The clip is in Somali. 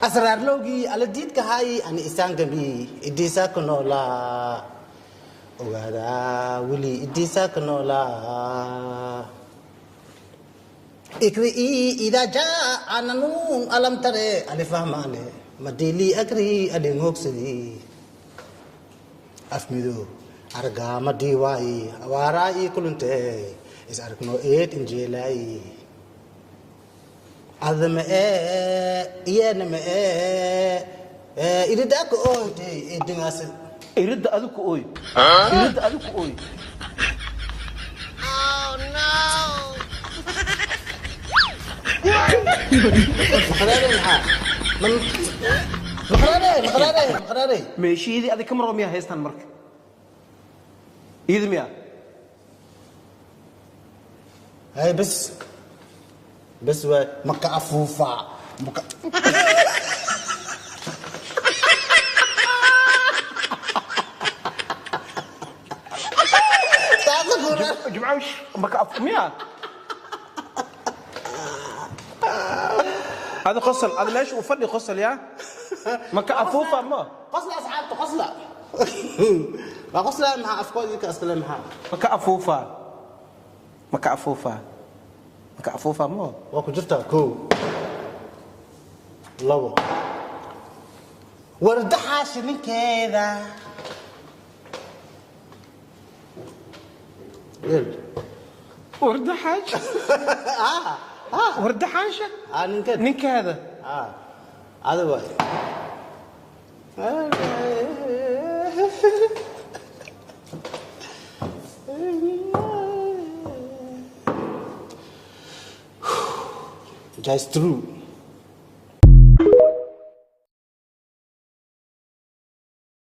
Asraarlowgii alla diidkahay ani isaangami idiisaa ku noolaa, ogaadaa weli idiisaa ku noolaa. Ikri idaa jaa ananuun alam tare alifahmaane madili akri alin hoogsadii afmido argaa madii waayi awaaraa ii kulunte is aragno eed injeelaayi adama ee iyanama ee iridaaka ooyte edingaas. Iridda adigu ooy, iridda adigu ooy. Maqraarey maxaa maqraarey maqraarey maqraarey? Meeshiidii adig ka maro miyaa haystaan marka iidi miyaa? Hay bas bas, waay maka afuufaa maka taasa kuna. Jimcawish maka af miyaa? Adi qosol, adi meesha uu fadhi qosol yaa maka afuufa ma qosla asxaabta, qosla waa qosla. Maxaa afkood idinka iskale maxaa? Maka afuufa, maka afuufa, maka afuufa ma waa ku jirtaa kow labo wardaxaashi ninkeeda. Warda xaasha, warda xaasha. Ah, ninkeeda. Ninkeeda. Ah, ada waay. That's true.